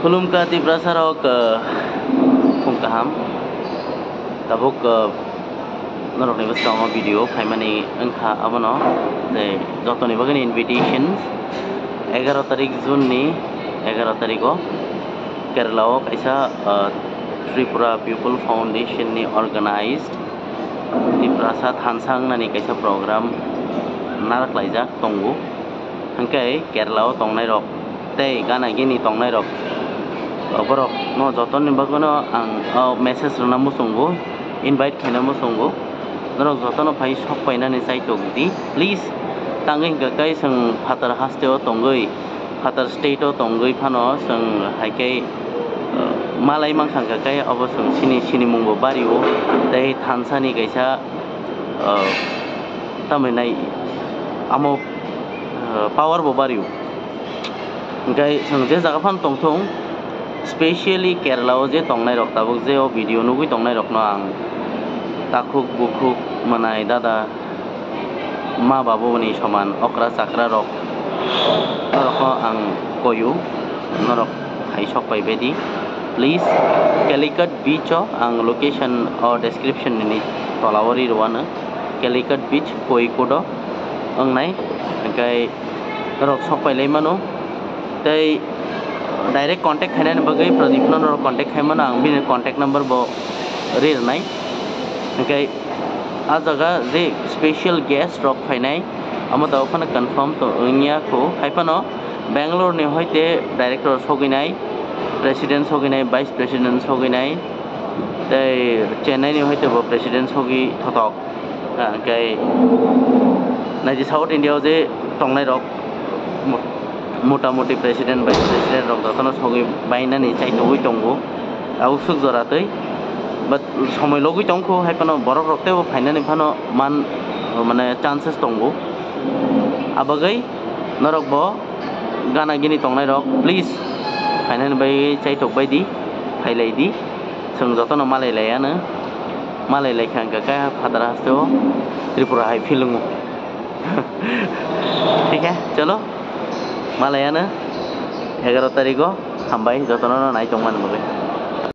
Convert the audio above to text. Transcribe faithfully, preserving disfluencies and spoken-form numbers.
Khulumkha Tiprasa rok, eh, phung kaham. Tabuk, eh, norokni bwskango video phaimani wngkha abono, je jotoni bagwino invitation. Egaro tarik June ni, egaro tariko Kerala o kaisa, eh, Tripura People Foundation ni organized Tiprasa thansa wngnani kaisa program narak laijak tongo. Hwnkhe Kerala o tongnai rok tei gana gini tongnai rok, borok no joto ni bagwi no ang o message rwna muchungo, invite khaina muchungo. Norok joto no phai sok painani chaitok di, please. Tangwi hwnkhe kai chwng phatar haste o tongwi, phatar state o tongwi phano chwng hai khe, uh, malai mankha hwnkhe kai obo chwng sini, sinimung bo bario tei thansa ni kaisa, uh, tamhinai amo, uh, power bo bario. Hwnkhe chwng je jaga phano tongthung, specially Kerala o je tongnai rok, tabuk je o video nugwi tongnai rokno ang takhuk bukhuk, mwnai dada, ma babuni soman okra chakra rok, norokno ang koyu, norok hai sok pai bedi. Please, Calicut beach o ang location o description ni tola o ri rwano. Calicut beach, Kozhikode o wngnai, hwnkhe norok sok pai lai mano. Tei direct contact khainani bagwi Pradip no norok contact khai mano, ang bini contact number bo ri rwnai. Hwnkhe a jaga je special guest rok phainai, amo tabuk phano confirm to wngya kho. Hai phano Bangalore ni hoite director sogwi nai, president sogwi nai, vice president sogwi nai, tei Chennai ni hoite bo president sogwi thothok. Ah, hwnkhe naidi South India o je tongnai rok, mo-, mota moti president, vice president rok jotono sogwi bainani chaitogwi tongo. Tabuk swk jora twi, but somoi logwi tongkho, hai phano borok rok teibo phainani phano man, mane, chances tongo. Abagwi norok bo gana gini tongnai rok, please, phainani bai chaitok bai di, phailai di. Chwng jotono malai lai ano, malai lai kha hwnkhe kaya phatara haste o Tripura hai feeling o. Thik hai, chalo, malai ano, egaro tariko, hambai jotono no nai tongmani bagwi.